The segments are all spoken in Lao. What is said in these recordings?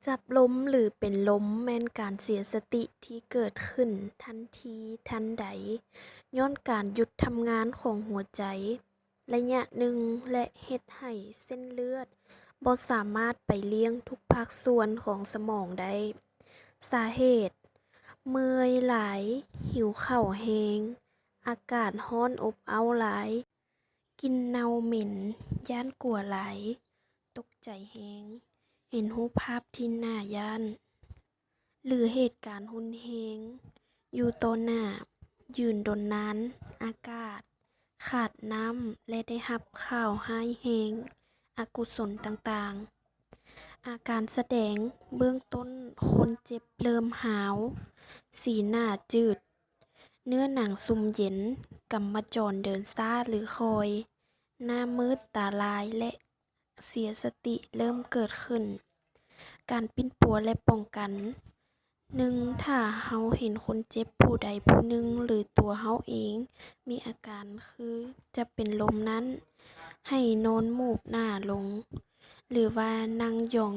ສັບລົມ ຫຼື ເປັນລົມ ແມ່ນການເສຍສະຕິທີ່ເກີດຂຶ້ນທັນທີທັນໃດ ຍ້ອນການຢຸດທຳງານຂອງຫົວໃຈໄລຍະໜຶ່ງ ແລະ ເຮັດໃຫ້ເສັ້ນເລືອດບໍ່ສາມາດໄປລ້ຽງທຸກພາກສ່ວນຂອງສະໝອງໄດ້. ສາເຫດ: ເມື່ອຍຫຼາຍ, ຫິວເຂົ້າແຮງ, ອາກາດຮ້ອນອົບເອົ້າຫຼາຍ, ກິ່ນເນົ່າເໝັນ, ຢ້ານກົວຫຼາຍ, ຕົກໃຈແຮງ, ເຫັນຮູບພາບທີ່ໜ້າຢ້ານ ຫຼື ເຫດການຮຸນແຮງຢູ່ຕໍ່ໜ້າ, ຢືນດົນນານ, ອາກາດຂາດນ້ຳ ແລະ ໄດ້ຮັບຂ່າວຮ້າຍແຮງອະກຸສົນຕ່າງໆ. ອາການສະແດງເບື້ອງຕົ້ນ, ຄົນເຈັບເລີ່ມຫາວ, ສີໜ້າຈືດ, ເນື້ອໜັງຊຸ່ມເຢັນ, ກຳມະຈອນເດີນຊ້າ ຫຼື ຄ່ອຍ, ໜ້າມືດຕາລາຍ ແລະ ເສຍສະຕິເລີ່ມເກີດຂຶ້ນ. ການປິ່ນປົວ ແລະ ປ້ອງກັນ. ໜຶ່ງ, ຖ້າເຮົາເຫັນຄົນເຈັບຜູ້ໃດຜູ້ໜຶ່ງ ຫຼື ຕົວເຮົາເອງມີອາການຄືຈະເປັນລົມນັ້ນ, ໃຫ້ນອນໝູບໜ້າລົງ ຫຼືວ່ານັ່ງຍອງ,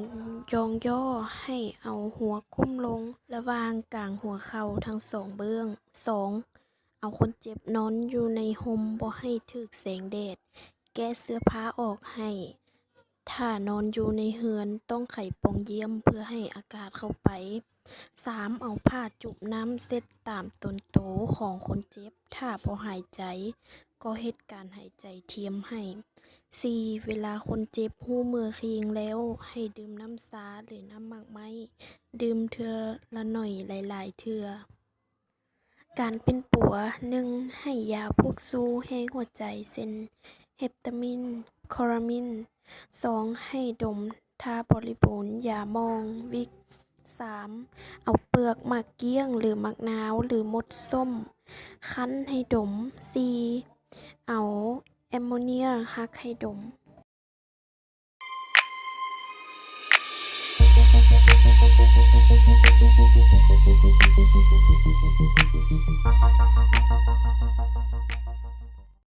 ຍອງຍໍ້, ໃຫ້ເອົາຫົວກົ້ມລົງລະຫວ່າງກາງຫົວເຂົ່າທັງສອງເບື້ອງ. ສອງ, ເອົາຄົນເຈັບນອນຢູ່ໃນຮົ່ມບໍ່ໃຫ້ຖືກແສງແດດ, ແກະເສື້ອຜ້າອອກໃຫ້. ຖ້ານອນຢູ່ໃນເຮືອນ, ຕ້ອງໄຂປ່ອງຢ້ຽມເພື່ອໃຫ້ອາກາດເຂົ້າໄປ. ສາມ, ເອົາຜ້າຈຸບນ້ຳເຊັດຕາມຕົນໂຕຂອງຄົນເຈັບ. ຖ້າບໍ່ຫາຍໃຈ, ກໍເຮັດການຫາຍໃຈທຽມໃຫ້. ສີ່, ເວລາຄົນເຈັບຮູ້ເມືອຄີງແລ້ວ, ໃຫ້ດື່ມນ້ຳຊາ ຫຼື ນ້ຳໝາກໄມ້, ດື່ມເທື່ອລະໜ້ອຍຫຼາຍໆເທື່ອ. ການປິ່ນປົວ. ໜຶ່ງ, ໃຫ້ຢາພວກຊູແຮງຫົວໃຈ ເຊັ່ນ ເຮບຕາມິນ, ຄໍລາມິນ. ສອງ, ໃຫ້ດົມ ຖ້າບໍລິບູນ, ຢາໝອງ, ວິກ. ສາມ, ເອົາເປືອກໝາກກ້ຽງ ຫຼື ໝາກນາວ ຫຼື ມົດສົ້ມ ຄັ້ນໃຫ້ດົມ. ສີ່, ເອົາແອມໂມເນຍຮັກໃຫ້ດົມ.